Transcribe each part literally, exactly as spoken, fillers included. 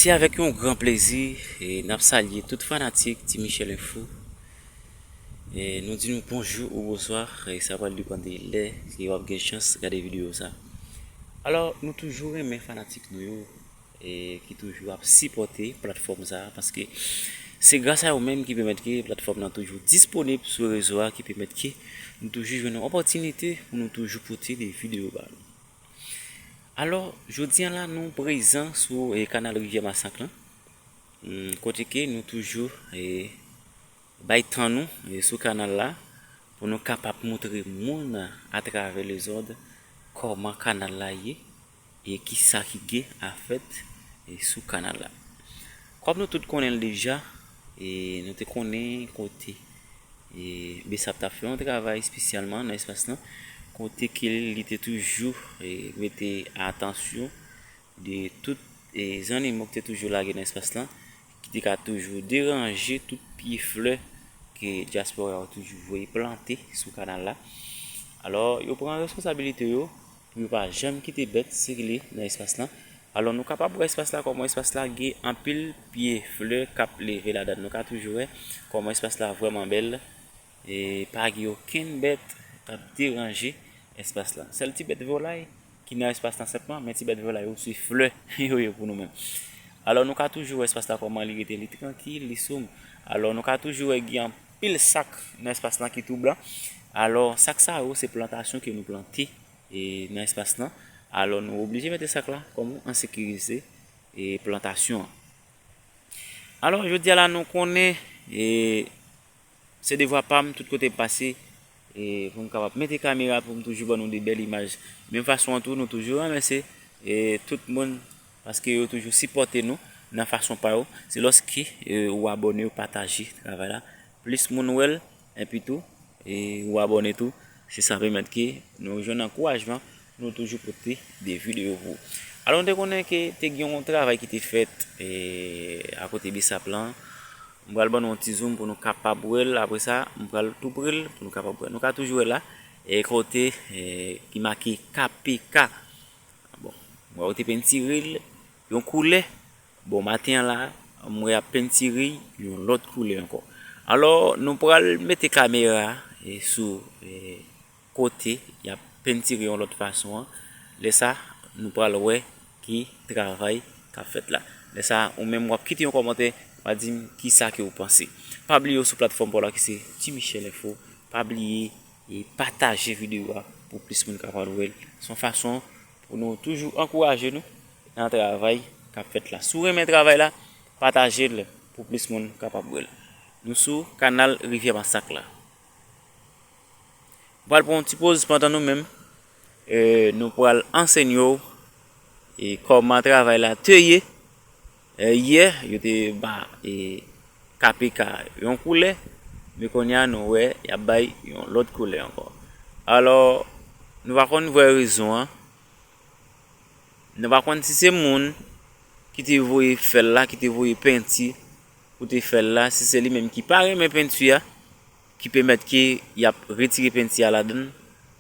Se avèk yon gran plezi e n ap salye tout fanatik Ti Michel Info. E nou di nou bonjou ou bonswa, e sa pral depann de lè ke w ap gen chans gade videyo sa. Alò, nou toujou renmen fanatik nou yo, e ki toujou ap sipòte platfòm sa, paske se gras a yo menm ki pèmèt ke platfòm nan toujou disponib sou rezo a, ki pèmèt ke nou toujou jwenn yon opòtinite pou nou toujou pote de videyo ba nou. Alò, jodi a la, nou prezan sou, e, kanal Rivyè Masak lan, hmm, kote ke nou toujou, e, bay tan nou, e, sou kanal la, pou nou kapab montre moun atravè lezòd kòman kanal la ye, e kisa ki gen a fèt, e, sou kanal la. Kòm nou tout konnen l deja, e, nou te konnen kote, e, Besap t ap fè yon travay espesyalman nan espas lan, kote ke li te toujou, e, mete atansyon de tout, e, zannimo ki te toujou lage nan espas lan, ki te ka toujou deranje tout pye flè ke dyaspora yo toujou voye plante sou kanal la. Alò, yo pran responsabilite yo pou yo pa janm kite bèt sikile nan espas lan. Alò, nou kapab wè espas la, kòman espas la gen anpil pye flè k ap leve ladan l. Nou ka toujou wè kòman espas la vrèman bèl. E pa gen okenn bèt k ap deranje espas la. Sèl ti bèt vòlay ki nan espas la senpman, men ti bèt vòlay yo se flè yo ye pou nou menm. Alò, nou ka toujou wè espas la kòman li rete, li trankil, li soum. Alò, nou ka toujou wè gen anpil sak nan espas la ki tou blan. Alò, sak sa yo se plantasyon ke nou plante, e, nan espas la. Alò, nou oblije mete sak la kòm an sekirize, e, plantasyon an. Alò, jodi a la, nou konnen, e, se devwa pa m, tout kote m pase, e, pou m kapab mete kamera, pou m toujou ban nou de bèl imaj. Menm fason an tou, nou toujou ranmèsye, e, tout moun, paske yo toujou sipòte nou nan fason pa yo. Se lòske, e, ou abòne, ou pataje travay la. Plis moun wè l, epi tou, e, ou abòne tou, se sa pèmèt ke nou jwenn ankourajman pou nou toujou pote de videyo pou ou. Alò, nou te konnen ke te gen yon travay ki te fèt, e, akote Besap lan. M pral ban nou yon ti zoom pou nou kapab wè l. Apre sa, m pral tou pre l pou nou kapab wè. Nou ka toujou wè la, e, kote, e, ki make K P K. Bon, m wè yo te pentire l yon koulè. Bon, maten an la, m wè y ap pentire yon lòt koulè ankò. Alò, nou pral mete kamera, e, sou, e, kote y ap pentire yon lòt fason an. Lè sa, nou pral wè ki travay k ap fèt la. Lè sa, ou menm w ap kite yon kòmantè, w a di m kisa ke w panse. Pa bliye w sou platfòm pa w la ki se Ti Michel Info. Pa bliye e pataje videyo a pou plis moun kapab wè l. Se yon fason pou nou toujou ankouraje nou nan travay k ap fèt la. Si w renmen travay la, pataje l pou plis moun kapab wè l. Nou sou kanal Rivyè Masak la. M pral pran yon ti poz pandan nou menm, e, nou pral ansenye w, e, kòman travay la te ye. E, yè, yo te ba, e, K P K yon koulè, men kounye a nou wè y ap bay yon lòt koulè ankò. Alò, nou pa konn vrè rezon an. Nou pa konn si se moun ki te voye fè l la, ki te voye penti pou te fè l la, si se li menm ki pa renmen penti a, ki pèmèt ke y ap retire penti a ladan l,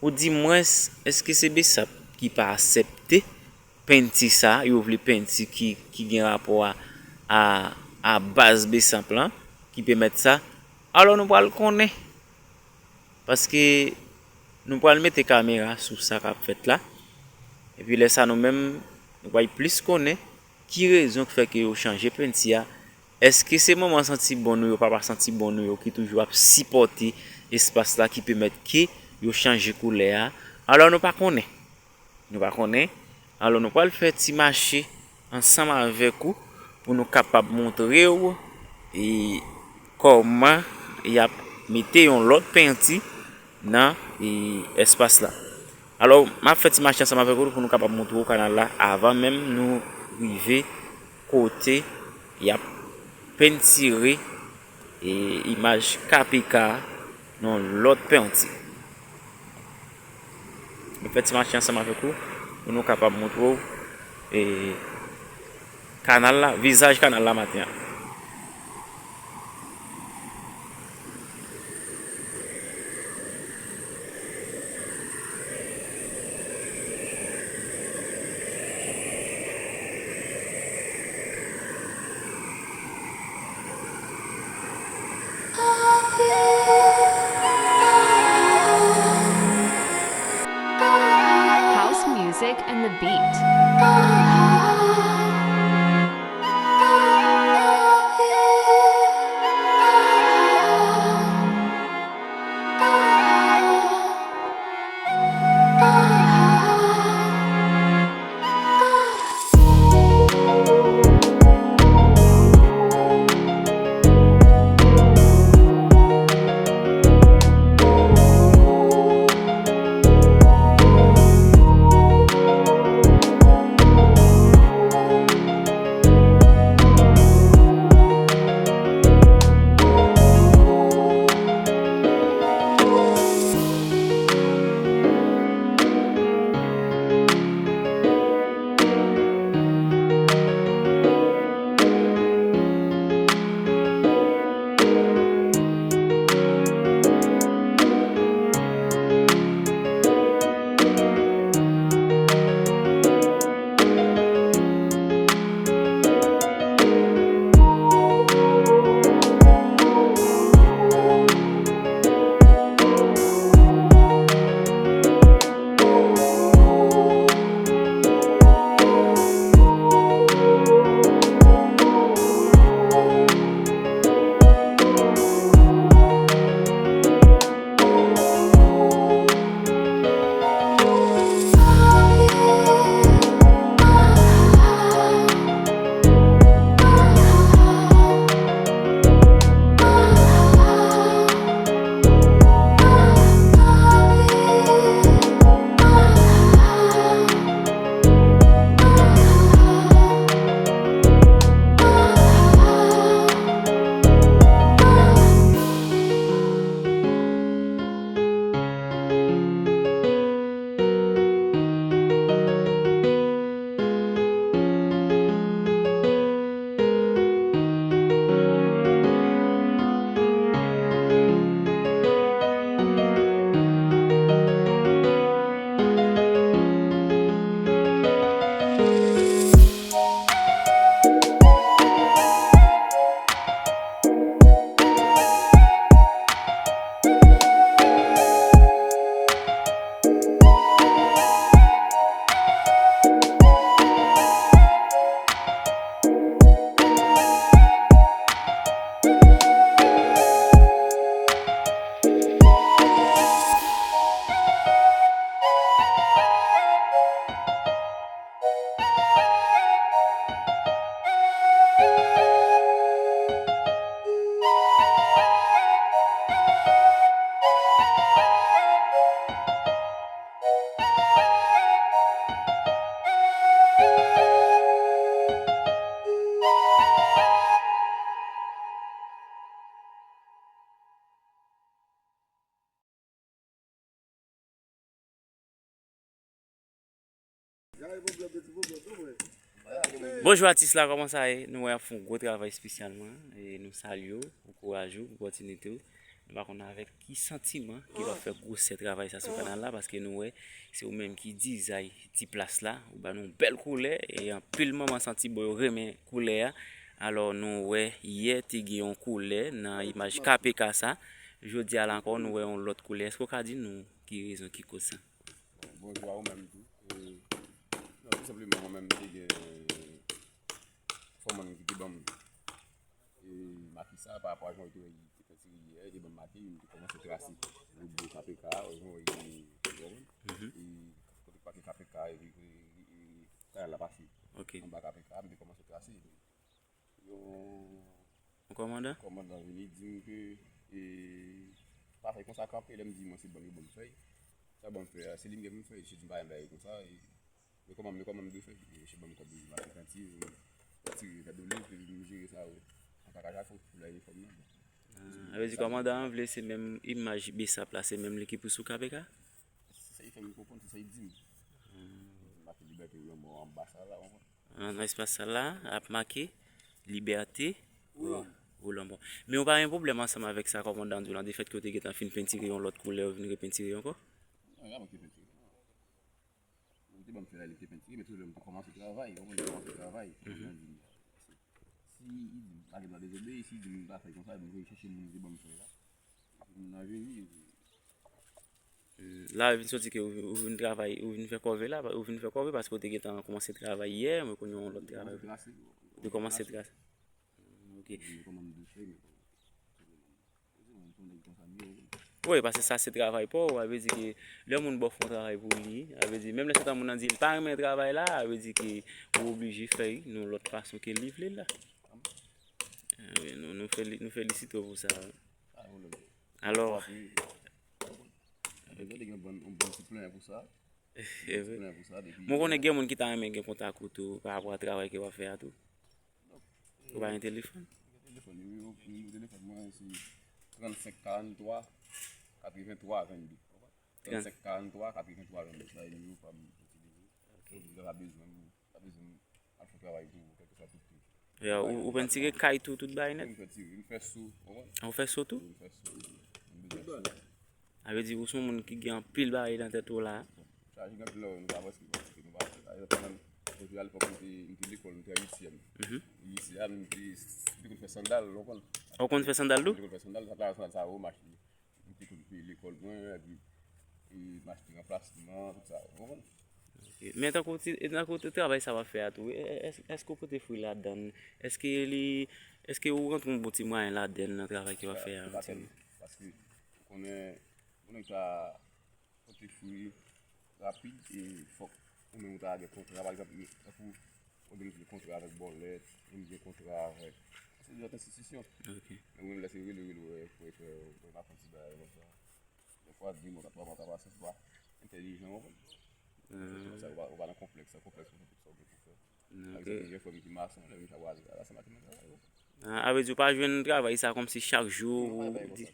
oudimwens, èske se Besap ki pa aksepte penti sa, yo vle penti ki, ki gen rapò a, a, a baz Besap lan, ki pèmèt sa? Alò, nou pral konnen. Paske nou pral mete kamera sou sa k ap fèt la. Epi lè sa nou menm, nou pral plis konnen ki rezon k fè ke yo chanje penti a. Èske se manman santi bon nou yo, papa santi bon nou yo ki toujou ap sipòte espas la ki pèmèt ke yo chanje koulè a? Alò nou pa konnen. Nou pa konnen. Alò, nou pral fè ti mache ansanm avèk ou pou nou kapab montre w, e, kòman y ap mete yon lòt penti nan, e, espas la. Alò, m ap fè ti mache ansanm avèk ou pou nou kapab montre w kanal la avan menm nou rive kote y ap pentire, e, imaj K P K nan yon lòt penti. Nou fè ti mache ansanm avèk ou pou nou kapab montre w, e, kanal la, vizaj kanal la maten an. And the beat. Bonjou atis la, kòman sa ye? Nou wè y ap fè yon gwo travay espesyalman. E nou salye w, ankouraje w, opòtinite w. Nou pa konn avèk ki santiman ke w ap fè gwosè travay sa sou kanal la, paske nou wè se ou menm ki dizay ti plas la, ou ba nou bèl koulè, e anpil manman Santibo yo renmen koulè a. Alò, nou wè yè te gen yon koulè nan imaj K P K sa. Jodi a la ankò, nou wè yon lòt koulè. Èske w ka di nou ki rezon, ki koz sa? Bonjou a ou menm tou. E, non, tou senpleman, mwen menm, m te gen fòmann ki te ban m, e, maki sa, pa rapò a jan yo te wè li te pentire yè, li te ban m maki, m te kòmanse trase. Ou bò K P K, ou jan w wè li, ou konprann? Mhm. E, kote pake K P K, e, e, e, kanal la pase. Ok. Anba K P K, m te kòmanse trase. Yon kòmandan? Kòmandan vini di m ke, e, pa fèy konsa kanpe, lè m di mwen se ban m yo ban m fèy. Sa ban m fèy a, se li m gen pou m fèy, misye di m pa renmen bagay konsa, e, men kòman, men kòman m dwe fè? E, misye ban m kòb, m achte penti, m tire fè dole, epi m jere sa, wi. An kaka chak fwa pou la inifòm nan. Ah, sa vle di kòmandan an vle se menm imaj B S A P la, se menm li ki pou sou K P K? Se sa li fè m konprann, se sa li di m. Hmm. M achte libète ou lanmò anba sa la, w konprann? Nan espas sa la, ap make libète ou lanmò. Men ou pa gen pwoblèm ansanm avèk sa kòmandan an di w lan, defèt ke w te gentan fin pentire yon lòt koulè, ou vin repentire ankò? Non, y a manke pentire. Li te ban m fè la, li te pentire, men toujou lè m te kòmanse travay, ou konprann, m te kòmanse travay. Mhm. Jan di m la. Si li di m, pa gen dwa dezobeyi, si li di m pa fè konsa, m voye chèche moun ki te ban m fè la. Epi moun nan vini, epi La, ou vin soti ke ou, ou vin travay, ou vin fè kòve la, ou vin fè kòve paske ou te gentan kòmanse travay yè, men kounye a yon lòt travay. Ou te kòmanse trase. Ok. Wi, paske sa se travay pa w, sa vle di ke lè moun ba w fè yon travay pou li, sa vle di, menm lè se tan moun nan di l pa renmen travay la, sa vle di ke ou oblije fè l yon lòt fason ke li vle l la. Ah wi, nou, nou feli-, nou felisite w pou sa. Alò, Mwen konnen gen bon, yon bon ti plan pou sa. Evre. Plan pou sa depi. Mwen konnen gen moun ki ta renmen gen kontak ou tou pa rapò a travay ke w ap fè a tou. Ou pa gen telefòn? Gen telefòn, nimewo, nimewo telefòn mwen se trannsenk karantwa katrevenntwa vennde. Trannsenk karantwa katrevenntwa vennde. Sa e nimewo pa m itilize. Ok. Ou ta bezwen m, ta bezwen m al fè travay pou ou, kèlkeswa tout pri. Ya, ou, ou pèn tire kay tou, tout bagay nèt? Mwen fè tire, mwen fè so, ou konprann? Ou fè so tou? Mwen fè so. Mwen bezwen so. Sa vle di ou se yon moun ki gen anpil bagay nan tèt ou la. Chaje gen anpil nan nou pa avanse, nou pa avanse. Ayè, pandan, depi alepòk, mwen te, mwen te lekòl, mwen te an ityèm. Mhm. Ityèm, mwen te, mwen te konn fè sandal, ou konprann? Ou konn fè sandal tou? Mwen te konn fè sandal, sa, sandal sa yo, m achte. Mwen te konn peye lekòl mwen, epi, e, m achte ranplasman, tout sa, ou konprann? Ok. Men tankou ti, e tankou ti travay sa w ap fè a tou, e, e, èske, èske w pote fwi ladan l? Èske li, èske ou rantre yon bon ti mwayen ladan l nan travay ke w ap fè a? Paske ou konnen, yon nèg ka pote fwi rapid, e fòk ou menm ou ta gen kontra, pa egzanp, tankou ou gen kontra avèk bòlèt, ou gen kontra avèk, se lòt enstitisyon. Ok. Men ou menm lè se rele, rele, ou wè, ou wè, ou wè, ou wè, ou pa fè ti bagay konsa. Dèfwa, de mwa, kat mwa, pa pase, se pa entèlijan, ou konprann? Sa, ou pa, ou pa nan konplèks, sa, konplèks pou fè tout sa ou gen pou fè. Ok. Pa egzanp, gen frè m ki mason, lè m chak waze, ala sa maten mwen travay, ou konprann? Ah, sa vle di ou pa jwenn travay sa kòmsi chak jou, ou di,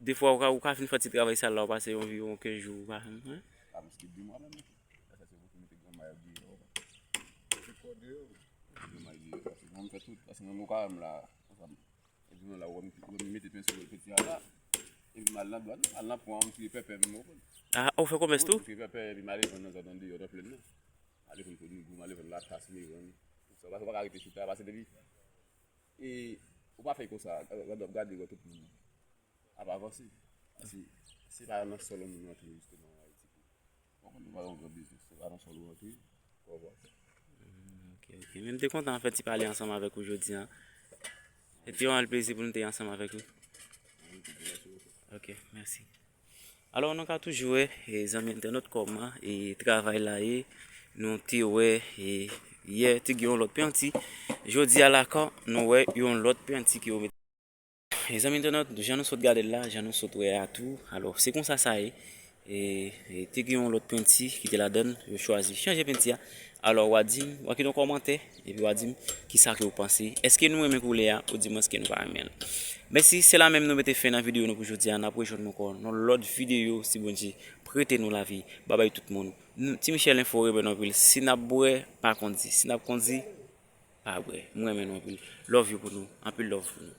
defwa ou ka, ou ka fin fè ti travay sa la, ou pase anviwon kenz jou, ou pa fè, hein? A, mwen se de mwa menm, wi. Sa, se pou mete granma yo deyò, ou konprann? Mete granma yo deyò, paske mwen m fè tout, paske mwen, mwen ka menm la, konsa, epi mwen la, ou wè m, ou wè m mete pen sou peti a la. Epi m al nan dwàn, al nan pwen an, m tire pèpè menm, ou konprann? Ah, ou fè komès tou? M tire pèpè, epi m ale vann nan zòn andeyò, nan plèn nan. M ale vann pou Nigou, m ale vann Lakas, Meyòn. Tout sa, ou pa, ou pa ka rete chita, paske depi, e, ou pa fè konsa, gade, w ap gade, ou wè tout moun ap avanse. Se, se pa nan sòl yon moun rantre, jisteman, an Ayiti. Ou konprann, nou pa yon gran biznis, se pa nan sòl ou rantre, ou konprann. Hmm, ok, ok. Men m te kontan fè ti pale ansanm avèk ou jodi a. Se te yon rèl plezi pou nou te ansanm avèk ou. Ok, mèsi. Alò, nou ka toujou wè, e, zanmi entènot, kòman, e, travay la ye. Nou te wè, e, yè, te gen yon lòt penti. Jodi a la ankò, nou wè yon lòt penti ke yo mete. E zanmi entènot, jan nou sot gade l la, jan nou sot wè a tou, alò, se konsa sa ye. E, e te gen yon lòt penti ki te ladan l, yo chwazi chanje penti a. Alò, w a di m, w a kite yon kòmantè, epi w a di m kisa ke w panse. Èske nou renmen koulè a, oudimwens ke nou pa renmen l? Mèsi, se la menm nou mete fen nan videyo nou pou jodi a. N ap rejwenn nou ankò nan lòt videyo, si Bondye prete nou lavi. Babay tout moun. Nou, Ti Michel Enfo renmen nou anpil. Si n ap bwè, pa kondi. Si n ap kondi, pa bwè. Mwen renmen nou anpil. Love you pou nou. Anpil love pou nou.